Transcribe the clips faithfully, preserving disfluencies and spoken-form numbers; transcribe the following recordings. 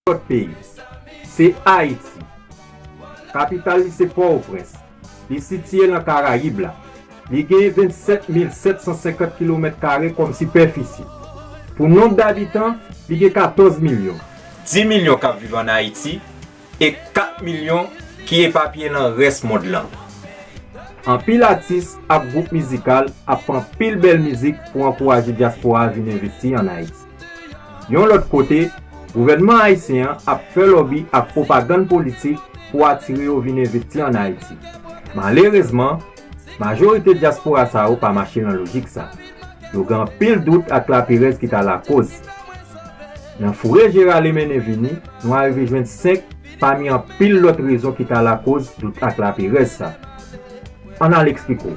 lòt peyi. Se Ayiti. Kapital li se Pòtoprens. Li sitiye nan Karayib la. Li gen vennsèt mil sèt san senkant kilomèt kare kòm sipèfisi. Pou nonb dabitan, li gen katòz milyon. Dis milyon k ap viv ann Ayiti e kat milyon ki epapiye nan rès mond lan. Anpil atis ak gwoup mizikal ap fè anpil bèl mizik pou ankouraje dyaspora a vin envesti ann Ayiti. Yon lòt kote, gouvènman ayisyen an ap fè lòbi ak pwopagann politik pou atire yo vin envesti ann Ayiti. Malerezman, majorite dyaspora sa yo pa mache nan lojik sa. Yo gen anpil dout ak laperèz ki ta lakoz. Nan foure Gérald te mennen vini, nou arive jwenn senk pami anpil lòt rezon ki ta lakoz dout ak laperèz sa. Ann al eksplike w.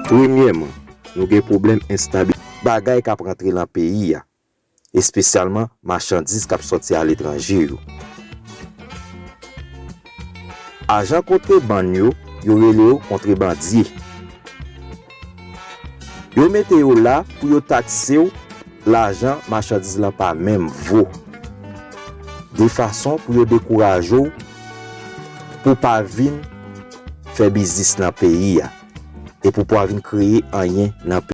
Premyèman, nou gen pwoblèm enstabil bagay k ap rantre lan peyi a, espesyalman machandiz k ap sòti aletranje yo. Ajan kontrebann yo, yo rele yo kontrebandye. Yo mete yo la pou yo takse w lajan machandiz lan pa menm vo, de fason pou yo dekouraje w pou w pa vin fè biznis nan peyi a e pou w pa vin kreye anyen nan peyi a.